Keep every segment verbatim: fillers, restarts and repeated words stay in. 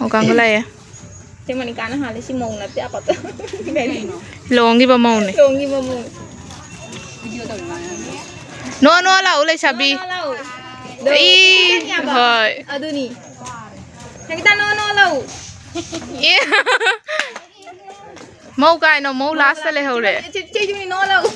ꯑꯣ, ꯀꯥꯡꯒ ꯂꯥꯛꯑꯦ꯫ ꯁꯤ ꯃꯣꯅꯤꯀꯥꯅ ꯍꯥꯜꯂꯦ, ꯁꯤ ꯃꯧ ꯅꯠꯇꯦ, ꯑꯄꯠꯇ꯫ ꯂꯨꯍꯣꯡꯈꯤꯕ ꯃꯧꯅꯦ꯫ ꯂꯨꯍꯣꯡꯈꯤꯕ ꯃꯧ꯫ ꯅꯣ, ꯅꯣ, ꯂꯥꯛꯎ, ꯂꯩꯁꯥꯕꯤ꯫ ꯅꯣ, ꯅꯣ, ꯂꯥꯛꯎ꯫ ꯏ, ꯍꯣꯏ꯫ ꯑꯗꯨꯅꯤ꯫ ꯁꯪꯒꯤꯇꯥ, ꯅꯣ, ꯅꯣ, ꯂꯥꯛꯎ꯫ ꯑꯦ꯫ ꯃꯧ ꯀꯥꯏꯅꯣ, ꯃꯧ ꯂꯥꯁꯇ ꯂꯩꯍꯧꯔꯦ꯫ ꯆꯦ, ꯆꯦ, ꯆꯦ, ꯅꯣ, ꯂꯥꯛꯎ꯫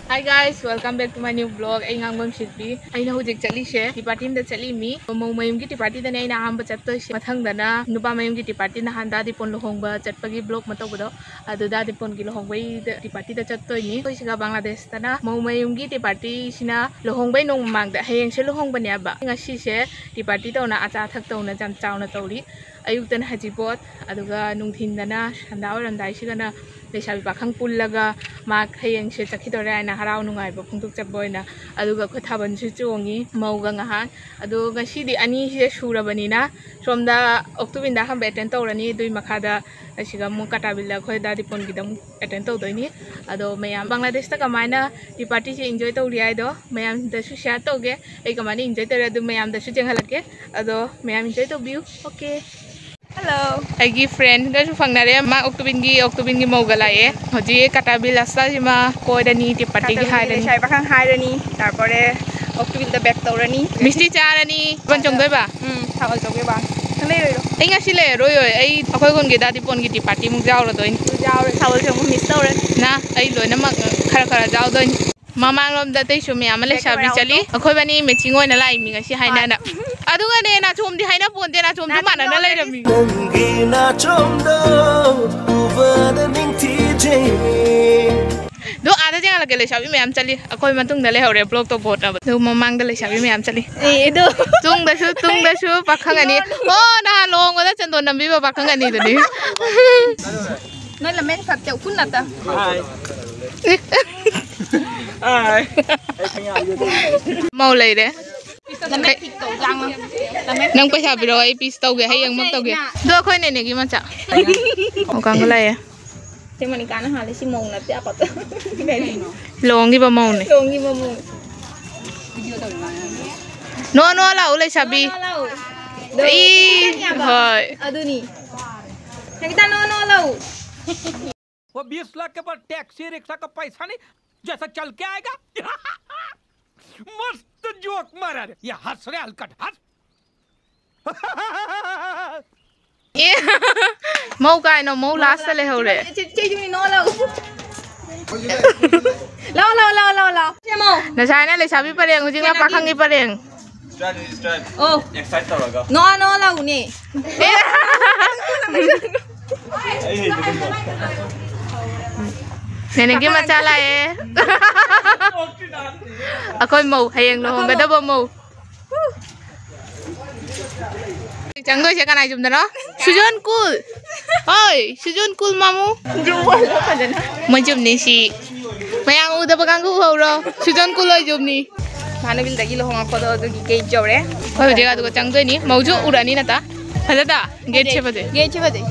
Hi guys, welcome back to my new vlog. ꯑꯩ ꯉꯥꯡꯕꯝ ꯁꯤꯜꯄꯤ꯫ ꯑꯩꯅ ꯍꯧꯖꯤꯛ ꯆꯠꯂꯤꯁꯦ ꯇꯤ ꯄꯥꯔꯇꯤ ꯑꯃꯗ ꯆꯠꯂꯤꯃꯤ꯫ ꯃꯧ ꯃꯌꯨꯝꯒꯤ ꯇꯤ ꯄꯥꯔꯇꯤꯗꯅꯦ ꯑꯩꯅ ꯑꯍꯥꯟꯕ ꯆꯠꯇꯣꯏꯁꯦ꯫ ꯃꯊꯪꯗꯅ ꯅꯨꯄꯥ ꯃꯌꯨꯝꯒꯤ ꯇꯤ ꯄꯥꯔꯇꯤ, ꯅꯍꯥꯟ ꯗꯥ ꯗꯤꯄꯣꯟ ꯂꯨꯍꯣꯡꯕ ꯆꯠꯄꯒꯤ vlog ꯑꯃ ꯇꯧꯕꯗꯣ, ꯑꯗꯨ ꯗꯥ ꯗꯤꯄꯣꯟꯒꯤ ꯂꯨꯍꯣꯡꯕꯩꯗ ꯇꯤ ꯄꯥꯔꯇꯤꯗ ꯆꯠꯇꯣꯏꯅꯤ꯫ ꯑꯩꯈꯣꯏ ꯁꯤꯒ ꯕꯪꯒ꯭ꯂꯥꯗꯦꯁꯇꯅ ꯃꯧ ꯃꯌꯨꯝꯒꯤ ꯇꯤ ꯄꯥꯔꯇꯤꯁꯤꯅ ꯂꯨꯍꯣꯡꯕꯩ ꯅꯣꯡꯃ ꯃꯃꯥꯡꯗ, ꯍꯌꯦꯡꯁꯦ ꯂꯨꯍꯣꯡꯕꯅꯦꯕ꯫ ꯉꯁꯤꯁꯦ ꯇꯤ ꯄꯥꯔꯇꯤ ꯇꯧꯅ ꯑꯆꯥ ꯑꯊꯛ ꯇꯧꯅ ꯌꯥꯝ ꯆꯥꯎꯅ ꯇꯧꯔꯤ꯫ ꯑꯌꯨꯛꯇꯅ ꯍꯩꯖꯤꯡꯄꯣꯠ, ꯑꯗꯨꯒ ꯅꯨꯡꯊꯤꯟꯗꯅ ꯁꯟꯗꯥ ꯑꯣꯏꯔꯝꯗꯥꯏꯁꯤꯗꯅ ꯂꯩꯁꯥꯕꯤ ꯄꯥꯈꯪ ꯄꯨꯜꯂꯒ ꯃꯥ ꯍꯌꯦꯡꯁꯦ ꯆꯠꯈꯤꯗꯣꯔꯦ ꯍꯥꯏꯅ ꯍꯔꯥꯎ ꯅꯨꯡꯉꯥꯏꯕ ꯐꯣꯡꯗꯣꯛꯆꯕ ꯑꯣꯏꯅ꯫ ꯑꯗꯨꯒ ꯑꯩꯈꯣꯏ ꯊꯥꯕꯜꯁꯨ ꯆꯣꯡꯉꯤ ꯃꯧꯒ ꯉꯥꯏꯍꯥꯛ꯫ ꯑꯗꯣ ꯉꯁꯤꯗꯤ ꯑꯅꯤꯁꯦ ꯁꯨꯔꯕꯅꯤꯅ ꯁꯣꯝꯗ ꯑꯣꯛꯇꯨꯕꯤꯟꯗ ꯑꯍꯥꯟꯕ ꯑꯦꯇꯦꯟ ꯇꯧꯔꯅꯤ, ꯑꯗꯨꯏ ꯃꯈꯥꯗ ꯑꯁꯤꯒ ꯑꯃꯨꯛ ꯀꯥꯇꯥꯕꯤꯜꯗ ꯑꯩꯈꯣꯏ ꯗꯥ ꯗꯤꯄꯣꯟꯒꯤꯗ ꯑꯃꯨꯛ ꯑꯦꯇꯦꯟ ꯇꯧꯗꯣꯏꯅꯤ꯫ ꯑꯗꯣ ꯃꯌꯥꯝ ꯕꯪꯒ꯭ꯂꯥꯗꯦꯁꯇ ꯀꯃꯥꯏꯅ ꯇꯤ ꯄꯥꯔꯇꯤꯁꯦ ꯏꯟꯖꯣꯏ ꯇꯧꯔꯤ ꯍꯥꯏꯗꯣ ꯃꯌꯥꯝꯗꯁꯨ ꯁꯤꯌꯥꯔ ꯇꯧꯒꯦ꯫ ꯑꯩ ꯀꯃꯥꯏꯅ ꯏꯟꯖꯣꯏ ꯇꯧꯔꯦ ꯑꯗꯨ ꯃꯌꯥꯝꯗꯁꯨ ꯌꯦꯡꯍꯜꯂꯛꯀꯦ꯫ ꯑꯗꯣ ꯃꯌꯥꯝ ꯏꯟꯖꯣꯏ ꯇꯧꯕꯤꯌꯨ꯫ ꯑꯣꯀꯦ꯫ Hello. ꯑꯩꯒꯤ ꯐ꯭ꯔꯦꯟꯒꯁꯨ ꯐꯪꯅꯔꯦ꯫ ꯃꯥ ꯑꯣꯛꯇꯨꯕꯤꯟꯒꯤ, ꯑꯣꯛꯇꯨꯕꯤꯟꯒꯤ ꯃꯧꯒ ꯂꯥꯛꯑꯦ꯫ ꯍꯧꯖꯤꯛ ꯀꯥꯇꯥꯕꯤꯜ ꯑꯁꯇꯥꯁꯤꯃ ꯀꯣꯏꯔꯅꯤ, ꯇꯤ ꯄꯥꯔꯇꯤꯒꯤ ꯀꯥꯇꯥꯕꯤꯜꯒꯤ ꯍꯥꯏꯔꯅꯤ꯫ ꯂꯩꯁꯥꯕꯤ ꯄꯥꯈꯪ ꯍꯥꯏꯔꯅꯤ꯫ ꯇꯥꯔꯄꯣꯔꯦ ꯑꯣꯛꯇꯨꯕꯤꯟꯗ ꯕꯦꯛ ꯇꯧꯔꯅꯤ꯫ ꯃꯤꯁꯇꯤ ꯆꯥꯔꯅꯤ꯫ ꯊꯥꯕꯜ ꯆꯣꯡꯗꯣꯏꯕ? ꯎꯝ, ꯊꯥꯕꯜ ꯆꯣꯡꯗꯣꯏꯕ꯫ ꯅꯪ ꯂꯩꯔꯣꯏꯗ꯭ꯔꯣ? ꯑꯩ ꯉꯁꯤ ꯂꯩꯔꯔꯣꯏ꯫ ꯑꯩ ꯑꯩꯈꯣꯏ ꯈꯨꯟꯒꯤ ꯗꯥ ꯗꯤꯄꯣꯟꯒꯤ ꯇꯤ ꯄꯥꯔꯇꯤꯃꯨꯛ ꯌꯥꯎꯔꯗꯣꯏꯅꯤ꯫ ꯌꯥꯎꯔꯦ, ꯊꯥꯕꯜ ꯆꯣꯡꯕ ꯃꯤꯁ ꯇꯧꯔꯦ꯫ ꯅ ꯑꯩ ꯂꯣꯏꯅꯃꯛ ꯈꯔ ꯈꯔ ꯌꯥꯎꯗꯣꯏꯅꯤ꯫ ꯃꯃꯥꯡꯂꯣꯝꯗ ꯑꯇꯩꯁꯨ ꯃꯌꯥꯝ ꯑꯃ ꯂꯩꯁꯥꯕꯤ ꯆꯠꯂꯤ꯫ ꯑꯩꯈꯣꯏꯕꯥꯅꯤ ꯃꯦꯆꯤꯡ ꯑꯣꯏꯅ ꯂꯥꯛꯏꯃꯤ ꯉꯁꯤ ꯍꯥꯏꯅꯅ꯫ ꯑꯗꯨꯒꯅꯦ, ꯅꯥꯆꯣꯝꯗꯤ ꯍꯥꯏꯅ ꯄꯣꯟꯗꯦ, ꯅꯥꯆꯣꯝꯁꯨ ꯃꯥꯟꯅꯅ ꯂꯩꯔꯝꯃꯤ꯫ ꯅꯪꯒꯤ ꯅꯥꯆꯣꯝꯗꯣ ꯎꯕꯗ ꯅꯤꯡꯊꯤꯖꯩ꯫ ꯑꯗꯣ ꯑꯥꯗ ꯌꯦꯡꯍꯜꯂꯛꯀꯦ, ꯂꯩꯁꯥꯕꯤ ꯃꯌꯥꯝ ꯆꯠꯂꯤ꯫ ꯑꯩꯈꯣꯏ ꯃꯇꯨꯡꯗ ꯂꯩꯍꯧꯔꯦ ꯕ꯭ꯂꯣꯛ ꯇꯧꯕ ꯍꯣꯠꯅꯕ꯫ ꯑꯗꯣ ꯃꯃꯥꯡꯗ ꯂꯩꯁꯥꯕꯤ ꯃꯌꯥꯝ ꯆꯠꯂꯤ꯫ ꯑꯦ, ꯑꯗꯣ꯫ ꯇꯨꯡꯗꯁꯨ, ꯇꯨꯡꯗꯁꯨ ꯄꯥꯈꯪ ꯑꯅꯤ꯫ ꯑꯣ, ꯅꯍꯥꯟ ꯂꯨꯍꯣꯡꯕꯗ ꯆꯟꯗꯣꯟ ꯅꯝꯕꯤꯕ ꯄꯥꯈꯪ ꯑꯅꯤꯗꯨꯅꯤ꯫ ꯅꯣꯏ ꯂꯝꯃꯦꯟ ꯐꯠꯇꯦ, ꯎꯐꯨꯟ ꯉꯥꯛꯇ꯫ ꯃꯧ ꯂꯩꯔꯦ꯫ ꯂꯝꯃꯦꯟ ꯊꯤꯛ ꯇꯧ, ꯂꯥꯡꯉꯣ꯫ ꯂꯝꯃꯦꯟ ꯅꯪ ꯄꯩꯁꯥ ꯄꯤꯔꯛꯑꯣ, ꯑꯩ ꯄꯤꯁ ꯇꯧꯒꯦ, ꯍꯌꯦꯡꯃꯛ ꯇꯧꯒꯦ꯫ ꯑꯗꯣ ꯑꯩꯈꯣꯏ ꯅꯦꯅꯦꯒꯤ ꯃꯆꯥ꯫ ꯑꯣ, ꯀꯥꯡꯒ ꯂꯥꯛꯑꯦ꯫ ꯁꯤ ꯃꯣꯅꯤꯀꯥꯅ ꯍꯥꯜꯂꯦ, ꯁꯤ ꯃꯧ ꯅꯠꯇꯦ, ꯑꯄꯠꯇ꯫ ꯂꯨꯍꯣꯡꯈꯤꯕ ꯃꯧꯅꯦ꯫ ꯂꯨꯍꯣꯡꯈꯤꯕ ꯃꯧ꯫ ꯅꯣ, ꯅꯣ, ꯂꯥꯛꯎ, ꯂꯩꯁꯥꯕꯤ꯫ ꯅꯣ, ꯅꯣ, ꯂꯥꯛꯎ꯫ ꯏ, ꯍꯣꯏ꯫ ꯑꯗꯨꯅꯤ꯫ ꯁꯪꯒꯤꯇꯥ, ꯅꯣ, ꯅꯣ, ꯂꯥꯛꯎ꯫ वो बीस लाख के बाद टैक्सी रिक्शा का पैसा नहीं, जैसा चल के आएगा। मस्त जोक मारा रे। ये हंस रे हलकट, हंस। ꯑꯦ, ꯃꯧ ꯀꯥꯏꯅꯣ, ꯃꯧ ꯂꯥꯁꯇ ꯂꯩꯍꯧꯔꯦ꯫ ꯆꯦ, ꯆꯦ, ꯆꯦ, ꯅꯣ, ꯂꯥꯛꯎ꯫ ꯂꯥꯛꯑꯣ, ꯂꯥꯛꯑꯣ, ꯂꯥꯛꯑꯣ, ꯂꯥꯛꯑꯣ, ꯂꯥꯛꯑꯣ꯫ ꯁꯦ, ꯃꯧ꯫ ꯉꯁꯥꯏꯅ ꯂꯩꯁꯥꯕꯤ ꯄꯔꯦꯡ, ꯍꯧꯖꯤꯛꯅ ꯀꯩꯅꯣꯒꯤ ꯄꯥꯈꯪꯒꯤ ꯄꯔꯦꯡ꯫ ꯑꯣ꯫ ꯑꯦꯛꯁꯥꯏꯠ ꯇꯧꯔꯒ꯫ ꯅꯣ, ꯅꯣ, ꯂꯥꯛꯎꯅꯦ꯫ ꯑꯦ꯫ ꯑꯩ ꯍꯩꯇꯦ ꯑꯗꯨꯝꯕ꯫ ꯅꯦꯅꯦꯒꯤ ꯃꯆꯥ ꯂꯥꯛꯑꯦ꯫ ꯑꯩꯈꯣꯏ ꯃꯧ, ꯍꯌꯦꯡ ꯂꯨꯍꯣꯡꯒꯗꯕ ꯃꯧ꯫ ꯆꯪꯗꯣꯏꯁꯦ ꯀꯅꯥꯏ ꯌꯨꯝꯗꯅꯣ? ꯁꯨꯖꯣꯟ ꯀꯨꯜ꯫ ꯍꯣꯏ, ꯁꯨꯖꯣꯟ ꯀꯨꯜ ꯃꯥꯃꯨ꯫ ꯃꯣꯏ ꯌꯨꯝꯅꯤ ꯁꯤ꯫ ꯃꯌꯥꯝ ꯎꯗꯕ ꯀꯥꯡꯕꯨ ꯎꯍꯧꯔꯣ꯫ ꯁꯨꯖꯣꯟ ꯀꯨꯜ ꯍꯣꯏ ꯌꯨꯝꯅꯤ꯫ ꯃꯥꯅꯕꯤꯜꯗꯒꯤ ꯂꯨꯍꯣꯡꯉꯛꯄꯗꯣ ꯑꯗꯨꯒꯤ ꯒꯦꯠ ꯌꯧꯔꯦ꯫ ꯑꯩꯈꯣꯏ ꯍꯧꯖꯤꯛ ꯑꯗꯨꯒ ꯆꯪꯗꯣꯏꯅꯤ꯫ ꯃꯧꯁꯨ ꯎꯔꯅꯤ ꯅꯠꯇ꯫ ꯐꯖꯗ? ꯒꯦꯠꯁꯦ ꯐꯖꯩ꯫ ꯒꯦꯠꯁꯦ ꯐꯖꯩ꯫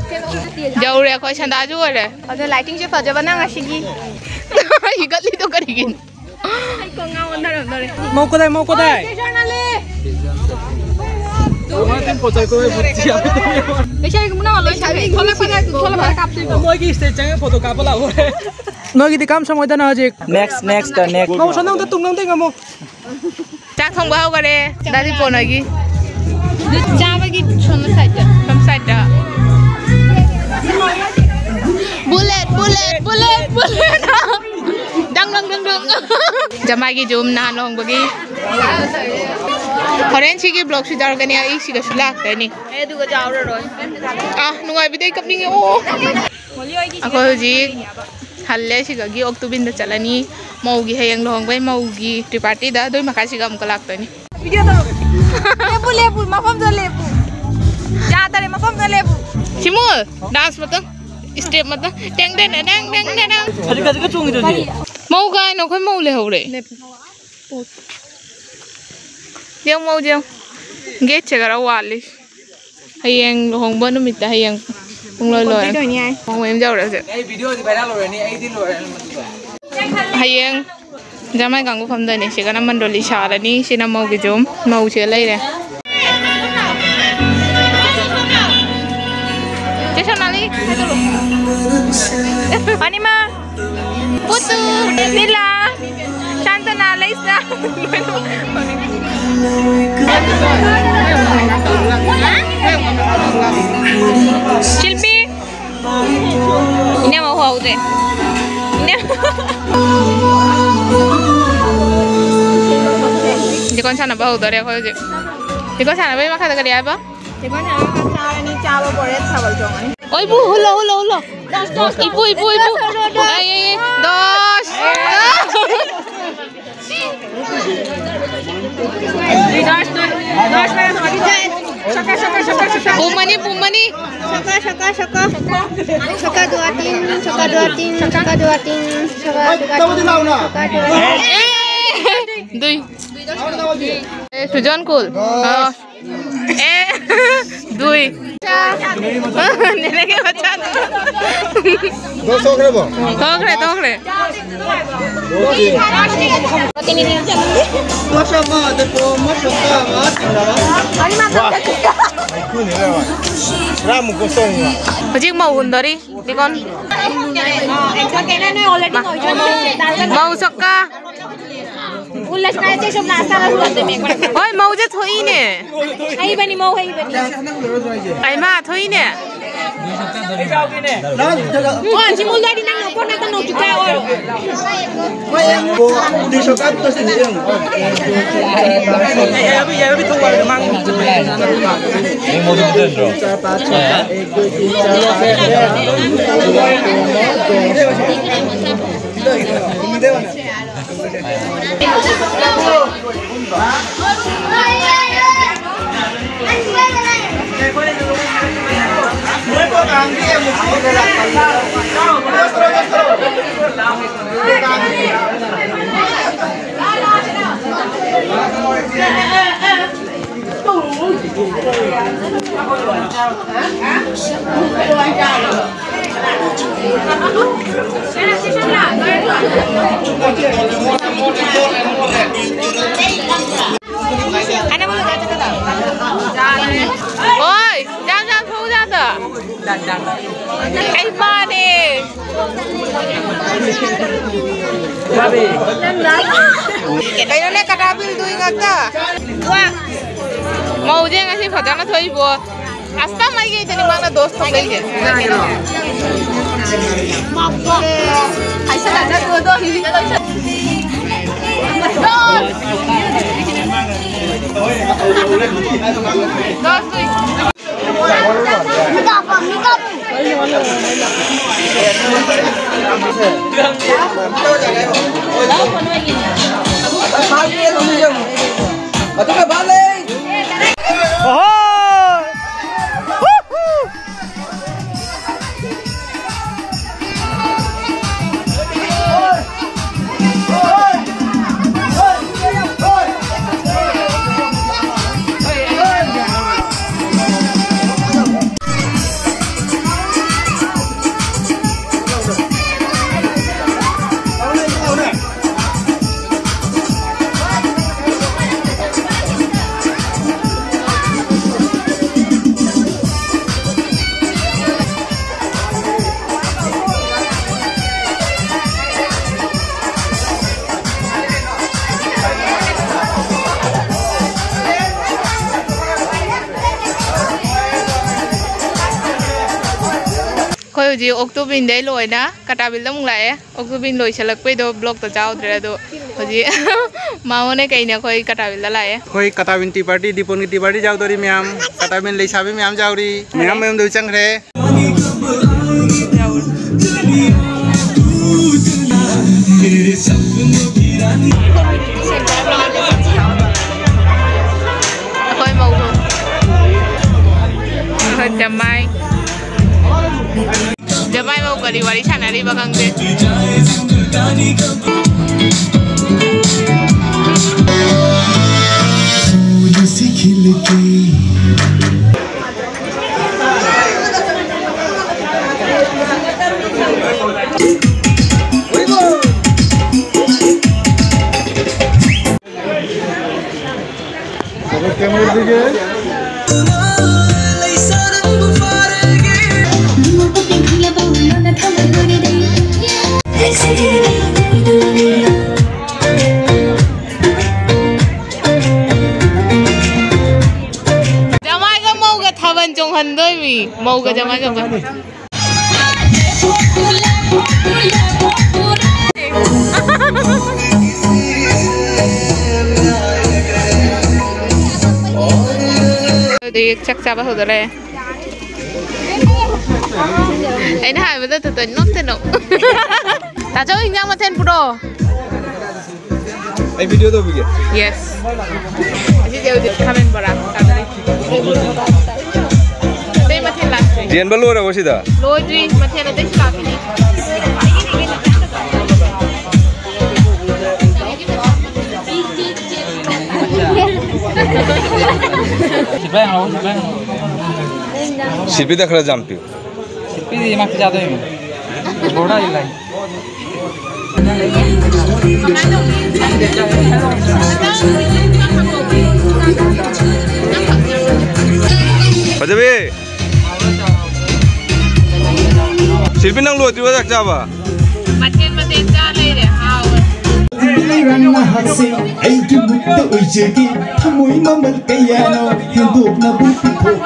ꯌꯧꯔꯦ ꯑꯩꯈꯣꯏ ꯁꯟꯗꯥꯁꯨ ꯑꯣꯏꯔꯦ꯫ ꯑꯗꯣ ꯂꯥꯏꯇꯤꯡꯁꯦ ꯐꯖꯕꯅ ꯉꯁꯤꯒꯤ꯫ ꯍꯤꯒꯠꯂꯤꯗꯣ ꯀꯔꯤꯒꯤꯅꯣ? ꯑꯩ ꯀꯣꯛ ꯉꯥꯎ ꯑꯣꯟꯊꯔꯝꯗꯣꯔꯦ꯫ ꯃꯧ ꯀꯗꯥꯏ, ꯃꯧ ꯀꯗꯥꯏ? ꯃꯥ ꯇꯤꯟ ꯄꯣꯠ ꯆꯥꯏ ꯀꯣꯏ ꯕꯨꯠ ꯆꯤꯌꯥ꯫ ꯂꯩꯁꯥꯕꯤ ꯃꯨꯅꯥ ꯂꯣꯏ ꯁꯥꯕꯤ꯫ ꯊꯣꯛꯂꯛꯄꯗ, ꯊꯣꯛꯂꯛꯄꯗ ꯀꯥꯞꯇꯣꯏꯕ꯫ ꯃꯣꯏꯒꯤ ꯁ꯭ꯇꯦꯖ ꯆꯪꯉ ꯐꯣꯇꯣ ꯀꯥꯞꯄ ꯂꯥꯛꯑꯣ꯫ ꯅꯣꯏꯒꯤꯗꯤ ꯀꯝ ꯁꯪꯉꯣꯏꯗꯅ ꯍꯧꯖꯤꯛ? Next, next, next. ꯃꯧ ꯁꯣꯝꯗ ꯑꯝꯇ ꯇꯨꯡꯗ ꯑꯝꯇ ꯌꯦꯡꯉꯝꯃꯣ꯫ ꯆꯥꯛ ꯊꯣꯡꯕ ꯍꯧꯈꯔꯦ꯫ ꯗꯥꯗꯤ ꯄꯣꯟ ꯍꯣꯏꯒꯤ꯫ ꯆꯥꯕꯒꯤ ꯁꯣꯝ ꯁꯥꯏꯠꯇ꯫ ꯁꯣꯝ ꯁꯥꯏꯠꯇ꯫ ꯕꯨꯂꯦꯠ, ꯕꯨꯂꯦꯠ, ꯕꯨꯂꯦꯠ, ꯕꯨꯂꯦꯠ꯫ ꯗꯪ, ꯗꯪ, ꯗꯪ, ꯗꯪ꯫ ꯖꯃꯥꯏꯒꯤ ꯌꯨꯝ ꯅꯍꯥꯟ ꯂꯨꯍꯣꯡꯕꯒꯤ꯫ ꯍꯣꯔꯦꯟ ꯁꯤꯒꯤ ꯕ꯭ꯂꯣꯛꯁꯤ ꯌꯥꯎꯔꯒꯅꯤ, ꯑꯩ ꯁꯤꯒꯁꯨ ꯂꯥꯛꯇꯣꯏꯅꯤ꯫ ꯑꯩ ꯑꯗꯨꯒ ꯌꯥꯎꯔꯔꯣꯏ꯫ ꯑꯥ, ꯅꯨꯡꯉꯥꯏꯕꯤꯗꯩ ꯀꯞꯅꯤꯡꯉꯦ꯫ ꯑꯣ꯫ ꯑꯩꯈꯣꯏ ꯍꯧꯖꯤꯛ ꯍꯜꯂꯦ, ꯁꯤꯗꯒꯤ ꯑꯣꯛꯇꯨꯕꯤꯟꯗ ꯆꯠꯂꯅꯤ꯫ ꯃꯧꯒꯤ ꯍꯌꯦꯡ ꯂꯨꯍꯣꯡꯕꯩ ꯃꯧꯒꯤ ꯇ꯭ꯔꯤꯄꯥꯔꯇꯤꯗ, ꯑꯗꯨꯏ ꯃꯈꯥꯁꯤꯒ ꯑꯃꯨꯛꯀ ꯂꯥꯛꯇꯣꯏꯅꯤ꯫ ꯚꯤꯗꯤꯑꯣ ꯇꯧꯔꯣ꯫ ꯂꯦꯞꯄꯨ, ꯂꯦꯞꯄꯨ, ꯃꯐꯝꯗ ꯂꯦꯞꯄꯨ꯫ ꯌꯥꯗꯔꯦ, ꯃꯐꯝꯗ ꯂꯦꯞꯄꯨ꯫ ꯁꯤꯃꯨꯜ, ꯗꯥꯟꯁ ꯃꯇꯪ, ꯁ꯭ꯇꯦꯞ ꯃꯇꯪ꯫ ꯇꯦꯡ ꯇꯦꯡ ꯇꯦꯡ ꯇꯦꯡ ꯇꯦꯡ꯫ ꯍꯧꯖꯤꯛ ꯈꯖꯤꯛ ꯈ ꯆꯣꯡꯉꯤꯗꯨꯗꯤ꯫ ꯃꯧ ꯀꯥꯏꯅ ꯑꯩꯈꯣꯏ ꯃꯧ ꯂꯩꯍꯧꯔꯦ꯫ ꯌꯦꯡꯉꯨ, ꯃꯧ ꯌꯦꯡꯉꯨ꯫ ꯒꯦꯠꯁꯦ ꯈꯔ ꯋꯥꯠꯂꯤ꯫ ꯍꯌꯦꯡ ꯂꯨꯍꯣꯡꯕ ꯅꯨꯃꯤꯠꯇ ꯍꯌꯦꯡ ꯄꯨꯡ ꯂꯣꯏ ꯂꯣꯏꯔꯦ꯫ ꯀꯣꯟꯇꯦꯛ ꯇꯧꯅꯤ ꯍꯥꯏ꯫ ꯃꯧ ꯃꯌꯨꯝ ꯌꯧꯔꯁꯦ꯫ ꯑꯩ ꯚꯤꯗꯤꯑꯣꯗꯤ ꯚꯥꯏꯔꯦꯜ ꯑꯣꯏꯔꯅꯤ, ꯑꯩꯗꯤ ꯂꯣꯏꯔꯦ꯫ ꯍꯌꯦꯡ ꯖꯃꯥꯏ ꯀꯥꯡꯕꯨ ꯐꯝꯗꯣꯏꯅꯦ꯫ ꯁꯤꯒꯅ ꯃꯟꯗꯣꯂꯤ ꯁꯥꯔꯅꯤ꯫ ꯁꯤꯅ ꯃꯧꯒꯤ ꯖꯨꯝ꯫ ꯃꯧꯁꯦ ꯂꯩꯔꯦ꯫ ꯆꯦ ꯁꯣꯅꯥꯂꯤ, ꯍꯥꯏꯗꯣꯛꯂꯣ꯫ ꯑꯅꯤꯃꯛ꯫ ꯄꯨꯇꯨ, ꯅꯤꯂꯥ, ꯁꯥꯟꯇꯅꯥ, ꯂꯩꯁꯅꯥ꯫ ꯁꯤꯜꯄꯤ꯫ ꯏꯅꯦ ꯃꯧ ꯍꯧꯗ꯭ꯔꯦ꯫ ꯏꯅꯦ꯫ ꯂꯤꯀꯣꯟ ꯁꯥꯟꯅꯕ ꯍꯧꯗꯣꯔꯦ ꯑꯩꯈꯣꯏ ꯍꯧꯖꯤꯛ꯫ ꯂꯤꯀꯣꯟ ꯁꯥꯟꯅꯕꯒꯤ ꯃꯈꯥꯗ ꯀꯔꯤ ꯍꯥꯏꯕ? ꯂꯤꯀꯣꯟ ꯁꯥꯟꯅꯕ ꯃꯈꯥꯗ ꯆꯥꯔꯅꯤ, ꯆꯥꯕ ꯄꯣꯔꯦ ꯊꯥꯕꯜ ꯆꯣꯡꯉꯅꯤ꯫ ꯑꯣꯏꯕꯨ ꯍꯨꯜꯂꯣ, ꯍꯨꯜꯂꯣ, ꯍꯨꯜꯂꯣ꯫ ꯏꯄꯨ, ꯏꯄꯨ, ꯏꯄꯨ꯫ ꯑꯩ, ꯑꯩ, ꯑꯩ꯫ ꯗꯁ꯫ ꯄꯨꯝꯃꯅꯤ, ꯄꯨꯝꯃꯅꯤ꯫ ꯁꯣꯀꯥ, ꯁꯣꯀꯥ, ꯁꯣꯀꯥ꯫ ꯁꯣꯀꯥ ꯗꯨꯋꯥ ꯇꯤꯟ, ꯁꯣꯀꯥ ꯗꯨꯋꯥ ꯇꯤꯟ, ꯁꯣꯀꯥ ꯗꯨꯋꯥ ꯇꯤꯟ, ꯁꯣꯀꯥ ꯗꯨꯋꯥ ꯇꯤꯟ, ꯁꯣꯀꯥ ꯗꯨꯋꯥ ꯇꯤꯟ꯫ ꯑꯦ! ꯗꯨꯏ꯫ ꯑꯦ, ꯁꯨꯖꯟ ꯀꯨꯜ꯫ ꯑ꯫ ꯑꯦ, ꯗꯨꯏ꯫ ꯅꯦꯅꯦꯒꯤ ꯃꯆꯥꯗꯣ꯫ ꯗꯣꯁ ꯊꯣꯛꯈ꯭ꯔꯕꯣ? ꯊꯣꯛꯈ꯭ꯔꯦ, ꯊꯣꯛꯈ꯭ꯔꯦ꯫ ꯗꯣꯁ ꯊꯣꯛꯈ꯭ꯔꯦ꯫ ꯃꯁꯛ ꯑꯃ, ꯑꯗꯨ ꯄꯣ-, ꯃꯁꯛ ꯑꯃ, ꯑꯃ ꯊꯦꯡꯅꯕ꯫ ꯋꯥ꯫ ꯑꯩ ꯈꯨꯅꯤ ꯂꯩꯔꯣꯏ꯫ ꯄꯨꯔꯥ ꯃꯨꯛꯀꯣ ꯁꯣꯡꯉꯤꯕ꯫ ꯍꯧꯖꯤꯛ ꯃꯧ ꯍꯨꯟꯗꯣꯔꯤ, ꯂꯤꯀꯣꯟ꯫ ꯃꯧ ꯁꯛꯀꯥ꯫ ꯎꯜꯂꯁ ꯀꯥꯏ ꯆꯦ ꯁꯣꯝ ꯂꯥꯁ ꯇꯥꯔ ꯍꯨꯟꯗꯣꯛꯇꯣꯏꯅꯦ꯫ ꯍꯣꯏ, ꯃꯧꯁꯦ ꯊꯣꯛꯏꯅꯦ꯫ ꯍꯩꯕꯅꯤ, ꯃꯧ ꯍꯩꯕꯅꯤ꯫ ꯑꯩꯃꯥ, ꯊꯣꯛꯏꯅꯦ꯫ ꯑꯣ, ꯁꯤ ꯃꯨꯜꯂꯗꯤ ꯅꯪ ꯅꯈꯣꯡ ꯅꯠꯇ ꯅꯣꯡ ꯆꯨꯞꯄ ꯑꯣꯏꯔꯣ꯫ ꯍꯣꯏ, ꯌꯥꯝ ꯌꯥꯝ ꯊꯣꯛꯎ ꯌꯥꯗ꯫ ꯑꯩ ꯃꯥꯅꯦ꯫ ꯀꯩꯅꯣꯅꯦ, ꯀꯇꯥꯕꯤꯜꯗꯨꯏ ꯉꯥꯛꯇ꯫ ꯃꯧꯁꯦ ꯉꯁꯤ ꯐꯖꯅ ꯊꯣꯛꯏꯕꯣ꯫ ꯑꯁ, ꯇꯝ ꯑꯩꯒꯤ ꯏꯗꯅꯤ ꯃꯥꯅ ꯗꯣꯁ ꯊꯣꯛꯂꯛꯏꯁꯦ꯫ ꯍꯥꯏꯁꯜꯂꯛꯀꯅꯨ ꯑꯗꯣ, ꯍꯧꯖꯤꯛꯇ ꯂꯣꯏꯁꯜ-, ꯗꯣꯁ ꯇꯨꯏ꯫ ꯑꯩꯈꯣꯏ ꯍꯧꯖꯤꯛ ꯑꯣꯛꯇꯣꯕꯤꯟꯗꯩ ꯂꯣꯏꯅ ꯀꯇꯥꯕꯤꯜꯗ ꯑꯃꯨꯛ ꯂꯥꯛꯑꯦ꯫ ꯑꯣꯛꯇꯣꯕꯤꯟ ꯂꯣꯏꯁꯤꯜꯂꯛꯄꯩꯗꯣ ꯕ꯭ꯂꯣꯛꯇ ꯆꯥꯎꯗ꯭ꯔꯦ, ꯑꯗꯣ ꯍꯧꯖꯤꯛ ꯃꯥꯃꯣꯅꯦ ꯀꯩꯅꯦ ꯑꯩꯈꯣꯏ ꯀꯇꯥꯕꯤꯜꯗ ꯂꯥꯛꯑꯦ꯫ ꯑꯩꯈꯣꯏ ꯀꯇꯥꯕꯤꯟ ꯇꯤ ꯄꯥꯔꯇꯤ, ꯗꯤꯄꯣꯟꯒꯤ ꯇꯤ ꯄꯥꯔꯇꯤ ꯌꯥꯎꯗꯣꯔꯤ ꯃꯌꯥꯝ, ꯀꯇꯥꯕꯤꯟ ꯂꯩꯁꯥꯕꯤ ꯃꯌꯥꯝ ꯌꯥꯎꯔꯤ, ꯃꯌꯥꯝ ꯃꯌꯨꯝꯗ ꯆꯪꯈ꯭ꯔꯦ꯫ ꯑꯩꯈꯣꯏ ꯃꯧ꯫ ꯑꯩꯈꯣꯏ ꯖꯃꯥꯏ꯫ ꯖꯃꯥꯏ ꯃꯧ ꯀꯔꯤ ꯋꯥꯔꯤ ꯁꯥꯟꯅꯔꯤꯕ ꯈꯪꯗꯦ꯫ ক্যামেরার দিকে। ꯖꯃꯥꯏꯒ ꯃꯧꯒ ꯊꯥꯕꯜ ꯆꯣꯡꯍꯟꯗꯣꯏꯃꯤ꯫ ꯃꯧꯒ ꯖꯃꯥꯏꯒ꯫ ꯑꯗꯨꯗꯤ ꯆꯥꯛ ꯆꯥꯕ ꯍꯧꯗꯣꯔꯦ꯫ ꯑꯩꯅ ꯍꯥꯏꯕꯗ ꯇꯨꯇ ꯅꯣꯛꯇ ꯅꯣꯛ꯫ ꯇꯥꯆꯧ, ꯏꯟꯖꯥꯡ ꯃꯊꯦꯜ ꯄꯨꯔꯛꯑꯣ꯫ ꯑꯩ ꯚꯤꯗꯤꯑꯣ ꯇꯧꯕꯤꯒꯦ꯫ Yes꯫ ꯑꯁꯤꯗꯤ ꯍꯧꯖꯤꯛ ꯈꯥꯃꯦꯟ ꯕꯣꯔꯥ ꯆꯥꯕꯗꯤ꯫ ꯑꯇꯩ ꯃꯊꯦꯜ ꯂꯥꯛꯇ꯭ꯔꯤ꯫ ꯌꯦꯟꯕ ꯂꯣꯏꯔꯕꯣ ꯁꯤꯗ? ꯂꯣꯏꯗ꯭ꯔꯤ, ꯃꯊꯦꯜ ꯑꯇꯩꯁꯨ ꯂꯥꯛꯈꯤꯅꯤ꯫ ꯁꯤꯜꯄꯤꯗ ꯈꯔ ꯖꯥꯝ ꯄꯤꯌꯨ꯫ ꯁꯤꯜꯄꯤꯗꯤ ꯃꯥ ꯄꯤꯖꯥꯗꯣꯏꯅꯤ꯫ ꯕꯣꯔꯥ ꯏꯜꯂꯥꯏ꯫ ꯐꯖꯕꯤ! ꯁꯤꯜꯄꯤ, ꯅꯪ ꯂꯣꯏꯗ꯭ꯔꯤꯕ ꯆꯥꯛ ꯆꯥꯕ? ꯃꯊꯦꯜ ꯃꯊꯦꯜ ꯆꯥ ꯂꯩꯔꯦ, ꯍꯥꯎꯋꯦ꯫ ꯂꯩꯔꯥꯡ ꯅꯍꯥꯛꯁꯦ ꯑꯩꯒꯤ ꯃꯨꯛꯇ ꯑꯣꯏꯖꯒꯦ, ꯊꯃꯣꯏ ꯃꯃꯜ ꯀꯌꯥꯅꯣ ꯍꯦꯟꯗꯣꯛꯅꯕꯨ ꯄꯤꯊꯣꯛ꯫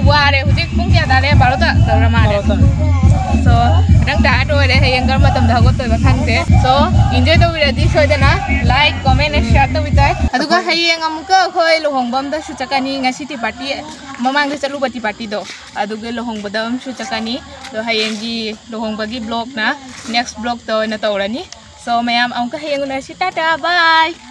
ꯋꯥꯔꯦ꯫ ꯍꯧꯖꯤꯛ ꯄꯨꯡ ꯀꯌꯥ ꯇꯥꯔꯦ? ꯕꯥꯔꯣ ꯇꯥꯗꯧꯔ ꯃꯥꯜꯂꯦ꯫ So ꯈꯤꯇꯪ ꯇꯥꯔ ꯂꯣꯏꯔꯦ꯫ ꯍꯌꯦꯡ ꯀꯔꯝꯕ ꯃꯇꯝꯗ ꯍꯧꯒꯠꯇꯣꯏꯕ ꯈꯪꯗꯦ꯫ So enjoy ꯇꯧꯕꯤꯔꯗꯤ ꯁꯣꯏꯗꯅ like, comment and share ꯇꯧꯕꯤꯇꯥꯏ꯫ ꯑꯗꯨꯒ ꯍꯌꯦꯡ ꯑꯃꯨꯛꯀ ꯑꯩꯈꯣꯏ ꯂꯨꯍꯣꯡꯕ ꯑꯝꯗꯁꯨ ꯆꯠꯀꯅꯤ꯫ ꯉꯁꯤ ꯇꯤ ꯄꯥꯔꯇꯤ, ꯃꯃꯥꯡꯗ ꯆꯠꯂꯨꯕ ꯇꯤ ꯄꯥꯔꯇꯤꯗꯣ, ꯑꯗꯨꯒꯤ ꯂꯨꯍꯣꯡꯕꯗ ꯑꯃꯁꯨ ꯆꯠꯀꯅꯤ꯫ ꯑꯗꯣ ꯍꯌꯦꯡꯒꯤ ꯂꯨꯍꯣꯡꯕꯒꯤ vlogꯅ next vlogꯇ ꯑꯣꯏꯅ ꯇꯧꯔꯅꯤ꯫ So ꯃꯌꯥꯝ ꯑꯃꯨꯛꯀ ꯍꯌꯦꯡ ꯎꯅꯔꯁꯤ꯫ ꯇꯥꯇꯥ, bye꯫